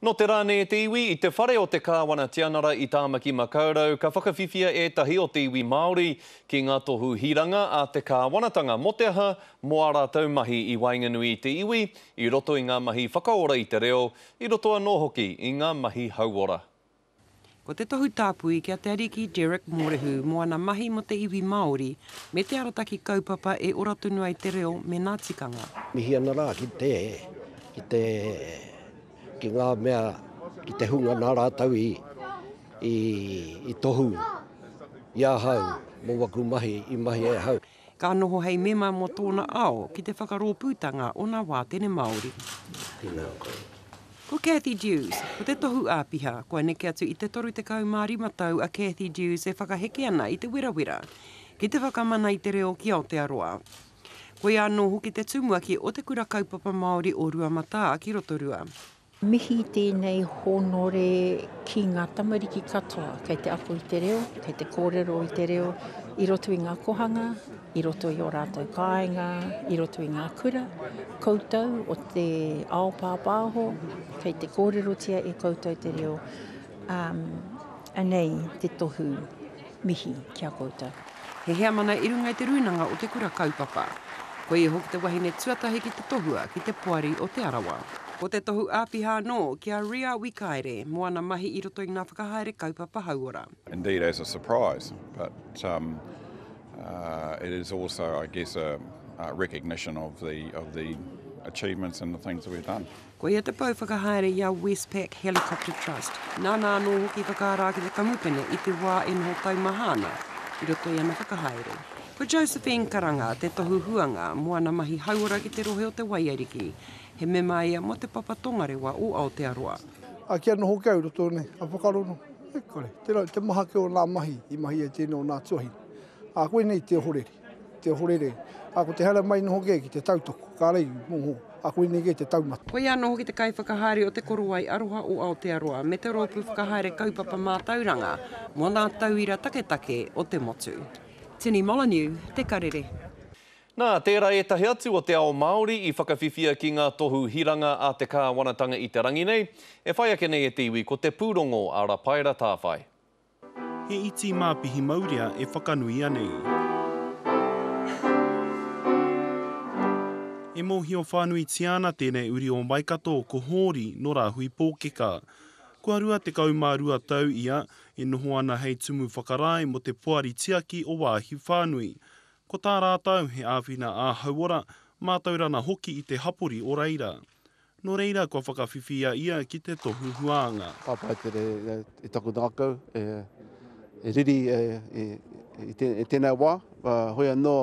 Nō te rā nei e te iwi, i te whare o te Kāwana Tianara i Tāmaki Makaurau, ka whakawhiwhia ētahi o te iwi Māori ki ngā tohu hiranga a te kāwanatanga mō te aha, mō ā rātou mahi i waenganui i te iwi, i roto i ngā mahi whakaora i te reo, i roto anō hoki i ngā mahi hauora. Ko te tohu tāpui ki a Te Ariki Derek Mōrehu mō ana mahi mō te iwi Māori me te arataki kaupapa e ora tonu ai te reo me nā tikanga. Mihi ana rā ki te, ki te, ki ngā mea, ki te hunga nā rātou i, i, i tohu i ahau mō waku mahi i mahi e ahau. Ka noho hei mema mō tōna ao ki te whakarōpūtanga o nā wātene Māori. Tēnā koe. Ko Cathy Dewes, ko te tohu āpiha, kua neke atu i te 35 tau a Cathy Dewes e whakaheke ana i te werawera ki te whakamana i te reo ki Aotearoa. Koia anō hoki te tumuaki o Te Kura Kaupapa Māori o Ruamatā ki Rotorua. Mihi tēnei hōnore ki ngā tamariki katoa kei te ako i te reo, kei te kōrero i te reo i roto i ngā kohanga, i roto i ō rātou kāinga, i roto i ngā kura. Koutou o te ao pāpāho, kei te kōrerotia e koutou te reo, um, anei te tohu mihi ki a koutou. He heamana i runga i te rūnanga o te kura kaupapa. Ko ia hoki te wahine tuatahi ki te tohua ki te poari o Te Arawa. Ko te tohu āpiha anō ki a Ria Wikaire mō ana mahi i roto i ngā whakahaere kaupapa hauora. Indeed as a surprise, but um, uh, it is also, I guess, a, a recognition of the, of the achievements and the things that we've done. Ko ia te pou whakahaere i a Westpac Helicopter Trust, nāna anō hoki i whakaara ake te kamupene i te wā e noho taumaha ana i roto i ana whakahaere. Ko Josephine Karanga te tohu huanga mō ana mahi hauora ki te rohe o Te Waiariki, he mema ia mō Te Papa Tongarewa o Aotearoa. A kia noho ki au roto nei, a whakarono, e kore, tera te maha ke o nā mahi i mahi ai tēnei o nā tuahine. A koinei te ohorere, te ohorere, a ko te haere mai noho kē ki te tautoko, kāre i moho, a koinei kē te taumata. Koia anō hoki te kaiwhakahaere o Te Korowai Aroha o Aotearoa me te Rōpū Whakahaere Kaupapa Mātauranga mō ngā Tauira Taketake o te Motu. Tini Molyneux, Te Karere. Nā, tērā ētahi atu o te ao Māori i whakawhiwhia ki ngā tohu hiranga a te kāwanatanga i te rangi nei, e whai ake nei e te iwi ko te pūrongo a Rapaera Tāwhai. He iti māpihi maurea e whakanuia nei. E mōhio whānuitia ana tēnei uri o Waikato ko Hōri nō Rāhui Pōkeka. Kua 22 tau ia e noho ana hei tumu whakarae mō te Poari Tiaki o Wāhi Whānui. Ko tā rātou he āwhina ā-hauora, mātaurana hoki i te hapori o reira. Nō reira kua whakawhiwhia ia ki te tohu huānga. Ka pai tere i taku ngākau e riri i tēnei wā, hoi anō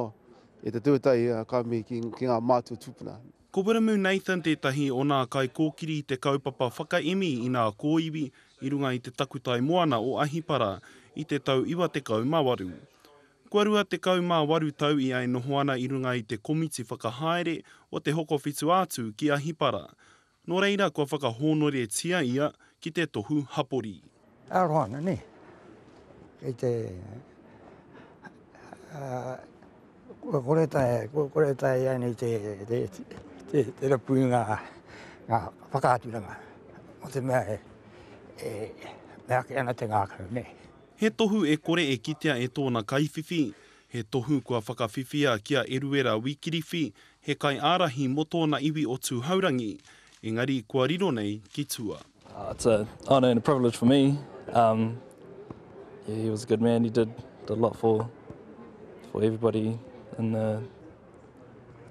i te tuatahi ka mihi ki ngā mātua tūpuna. Ko Wiremu Nathan tētahi o nā kaikōkiri i te kaupapa whakaemi i nā kōiwi i runga i te takutai moana o Ahipara i te tau 98. Kua 28 tau ia e noho ana i runga i te komiti whakahaere o te Hokowhitu-a-Tū ki Ahipara. Nō reira kua whakahōnoretia ia ki te tohu hapori. E aroha ana, nē. Kei te, kua kore taea, kua kore taea ianei te, te, te, te rapu i ngā, ngā whakaaturanga o te mea e, e mea ake ana te ngākau, nē. He tohu e kore e kitea e tōna kaiwhiwhi, he tohu kua whakawhiwhia ki a Eruera Wikiriwhi, he kaiārahi mō tōna iwi o Tūhourangi, engari kua riro nei ki tua. It's a honour and a privilege for me. Um, yeah, he was a good man. He did, did a lot for, for everybody in the,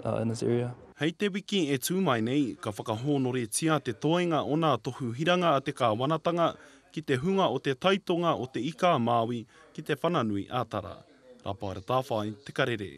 uh, in this area. Hei te wiki e tū mai nei, ka whakahōnoretia te toenga o nā tohu hiranga a te kāwanatanga ki te hunga o te taitonga o Te Ika-a-Māui ki Te Whananui-a-Tara. Rapaera Tāwhai, Te Karere.